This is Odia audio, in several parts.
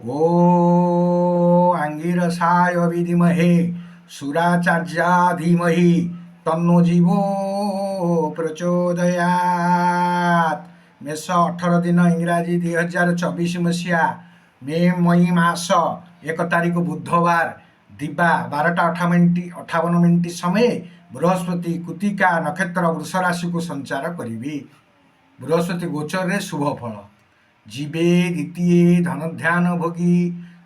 ଓଁ ଆଙ୍ଗିରସାୟ ବିଦ୍ମହେ ସୁରାଚାର୍ଯ୍ୟା ଧୀମହି ତନ୍ନୋ ଜୀବ ପ୍ରଚୋଦୟାତ୍। ମେଷ 18 ଦିନ, ଇଂରାଜୀ 2024 ମସିହା ମେ ମଇ ମାସ 1 ତାରିଖ ବୁଧବାର, ଦିବା 12ଟା 58 ମିନିଟ୍ ସମୟ ବୃହସ୍ପତି କୃତିକା ନକ୍ଷତ୍ର ବୃଷ ରାଶିକୁ ସଞ୍ଚାର କରିବେ। ବୃହସ୍ପତି ଗୋଚରରେ ଶୁଭ ଫଳ। ଜୀବେ ଦ୍ୱିତୀୟ ଧନଧ୍ୟାନ ଭୋଗୀ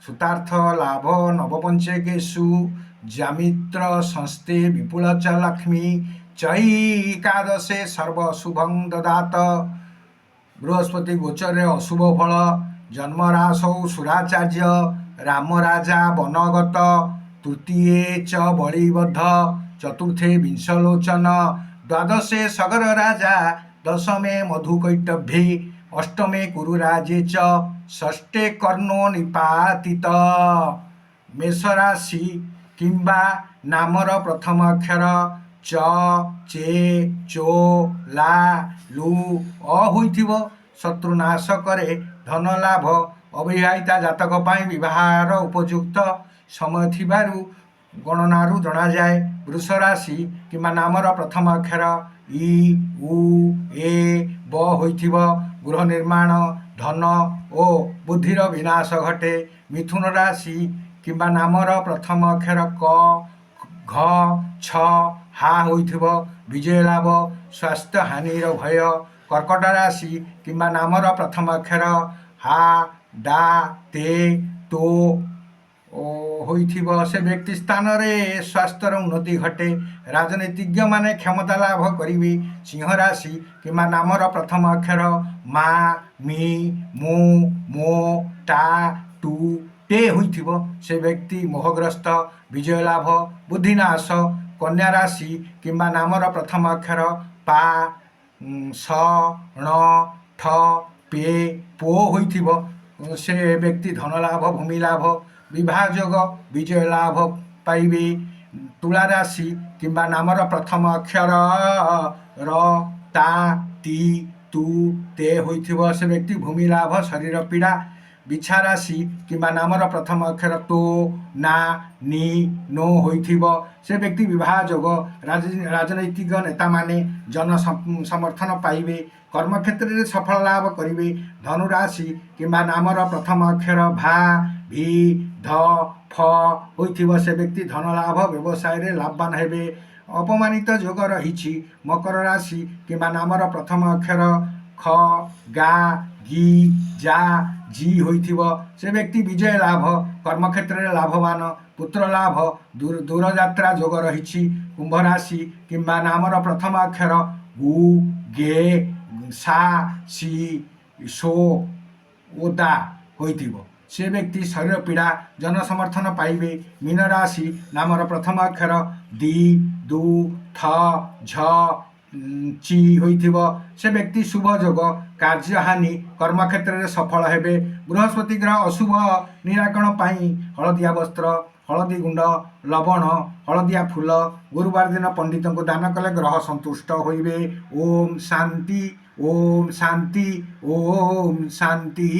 ସୁତାର୍ଥ ଲାଭ ନବପଞ୍ଚକେଶୁ ଜାମିତ୍ର ସଂସ୍ଥେ ବିପୁଳ ଚ ଲକ୍ଷ୍ମୀ ଚୈକାଦଶେ ସର୍ବ ଶୁଭଂ ଦଦାତ। ବୃହସ୍ପତି ଗୋଚରରେ ଅଶୁଭ ଫଳ। ଜନ୍ମରାଶୌ ସୁରାଚାର୍ଯ୍ୟ ରାମରାଜା ବନଗତ, ତୃତୀୟ ଚ ବଳିବଦ୍ଧ, ଚତୁର୍ଥେ ବିଂଶଲୋଚନ, ଦ୍ୱାଦଶେ ସଗର ରାଜା, ଦଶମେ ମଧୁକୈଟଭ୍ୟେ, ଅଷ୍ଟମେ କୁରୁରାଜେ ଚ ଷଷ୍ଠେ କର୍ଣ୍ଣୋ ନିପାତିତ। ମେଷ ରାଶି କିମ୍ବା ନାମର ପ୍ରଥମ ଅକ୍ଷର ଚ, ଚେ, ଚୋ, ଲା, ଲୁ, ଅ ହୋଇଥିବ, ଶତ୍ରୁ ନାଶ କରେ, ଧନ ଲାଭ। ଅବିବାହିତା ଜାତକ ପାଇଁ ବିବାହର ଉପଯୁକ୍ତ ସମୟ ଥିବାରୁ ଗଣନାରୁ ଜଣାଯାଏ। ବୃଷ ରାଶି କିମ୍ବା ନାମର ପ୍ରଥମ ଅକ୍ଷର ଇ, ଉ, ଏ, ବ ହୋଇଥିବ, ଗୃହ ନିର୍ମାଣ, ଧନ ଓ ବୁଦ୍ଧିର ବିନାଶ ଘଟେ। ମିଥୁନ ରାଶି କିମ୍ବା ନାମର ପ୍ରଥମ ଅକ୍ଷର କ, ଘ, ଛ, ହା ହୋଇଥିବ, ବିଜୟ ଲାଭ, ସ୍ୱାସ୍ଥ୍ୟ ହାନିର ଭୟ। କର୍କଟ ରାଶି କିମ୍ବା ନାମର ପ୍ରଥମ ଅକ୍ଷର ହା, ଡା, ତେ, ତୋ ଓ ହୋଇଥିବ, ସେ ବ୍ୟକ୍ତି ସ୍ଥାନରେ ସ୍ୱାସ୍ଥ୍ୟର ଉନ୍ନତି ଘଟେ। ରାଜନୀତିଜ୍ଞମାନେ କ୍ଷମତା ଲାଭ କରିବେ। ସିଂହ ରାଶି କିମ୍ବା ନାମର ପ୍ରଥମ ଅକ୍ଷର ମା, ମି, ମୁ, ମୋ, ଟା, ଟୁ, ଟେ ହୋଇଥିବ, ସେ ବ୍ୟକ୍ତି ମୋହଗ୍ରସ୍ତ, ବିଜୟ ଲାଭ, ବୁଦ୍ଧିନାଶ। କନ୍ୟା ରାଶି କିମ୍ବା ନାମର ପ୍ରଥମ ଅକ୍ଷର ପା, ସ, ଣ, ଠ, ପେ, ପୋ ହୋଇଥିବ, ସେ ବ୍ୟକ୍ତି ଧନ ଲାଭ, ଭୂମି ଲାଭ, ବିବାହ ଯୋଗ, ବିଜୟ ଲାଭ ପାଇବେ। ତୁଳା ରାଶି କିମ୍ବା ନାମର ପ୍ରଥମ ଅକ୍ଷର ର, ତା, ତି, ତୁ, ତେ ହୋଇଥିବ, ସେ ବ୍ୟକ୍ତି ଭୂମି ଲାଭ, ଶରୀର ପୀଡ଼ା। ବିଛା ରାଶି କିମ୍ବା ନାମର ପ୍ରଥମ ଅକ୍ଷର ତୋ, ନା, ନି, ନୋ ହୋଇଥିବ, ସେ ବ୍ୟକ୍ତି ବିବାହ ଯୋଗ, ରାଜନୈତିକ ନେତାମାନେ ଜନ ସମର୍ଥନ ପାଇବେ, କର୍ମକ୍ଷେତ୍ରରେ ସଫଳ ଲାଭ କରିବେ। ଧନୁ ରାଶି କିମ୍ବା ନାମର ପ୍ରଥମ ଅକ୍ଷର ଭା, ଭି, ଧ, ଫ ହୋଇଥିବ, ସେ ବ୍ୟକ୍ତି ଧନ ଲାଭ, ବ୍ୟବସାୟରେ ଲାଭବାନ ହେବେ। ଅପମାନିତ ଯୋଗ ରହିଛି। ମକର ରାଶି କିମ୍ବା ନାମର ପ୍ରଥମ ଅକ୍ଷର ଖ, ଗା, ଗି, ଯା, ଜି ହୋଇଥିବ, ସେ ବ୍ୟକ୍ତି ବିଜୟ ଲାଭ, କର୍ମକ୍ଷେତ୍ରରେ ଲାଭବାନ, ପୁତ୍ର ଲାଭ, ଦୂରଯାତ୍ରା ଯୋଗ ରହିଛି। କୁମ୍ଭ ରାଶି କିମ୍ବା ନାମର ପ୍ରଥମ ଅକ୍ଷର ଗୁ, ଗେ, ସା, ସି, ସୋ ଓ ଦା ହୋଇଥିବ, ସେ ବ୍ୟକ୍ତି ଶରୀର ପୀଡ଼ା, ଜନସମର୍ଥନ ପାଇବେ। ମୀନ ରାଶି ନାମର ପ୍ରଥମ ଅକ୍ଷର ଦି, ଦୁ, ଥ, ଝ, ଚି ହୋଇଥିବ, ସେ ବ୍ୟକ୍ତି ଶୁଭ ଯୋଗ, କାର୍ଯ୍ୟହାନି, କର୍ମକ୍ଷେତ୍ରରେ ସଫଳ ହେବେ। ବୃହସ୍ପତି ଗ୍ରହ ଅଶୁଭ ନିରାକରଣ ପାଇଁ ହଳଦିଆ ବସ୍ତ୍ର, ହଳଦୀ ଗୁଣ୍ଡ, ଲବଣ, ହଳଦିଆ ଫୁଲ ଗୁରୁବାର ଦିନ ପଣ୍ଡିତଙ୍କୁ ଦାନ କଲେ ଗ୍ରହ ସନ୍ତୁଷ୍ଟ ହୋଇବେ। ଓମ୍ ଶାନ୍ତି, ଓମ୍ ଶାନ୍ତି, ଓମ୍ ଶାନ୍ତି।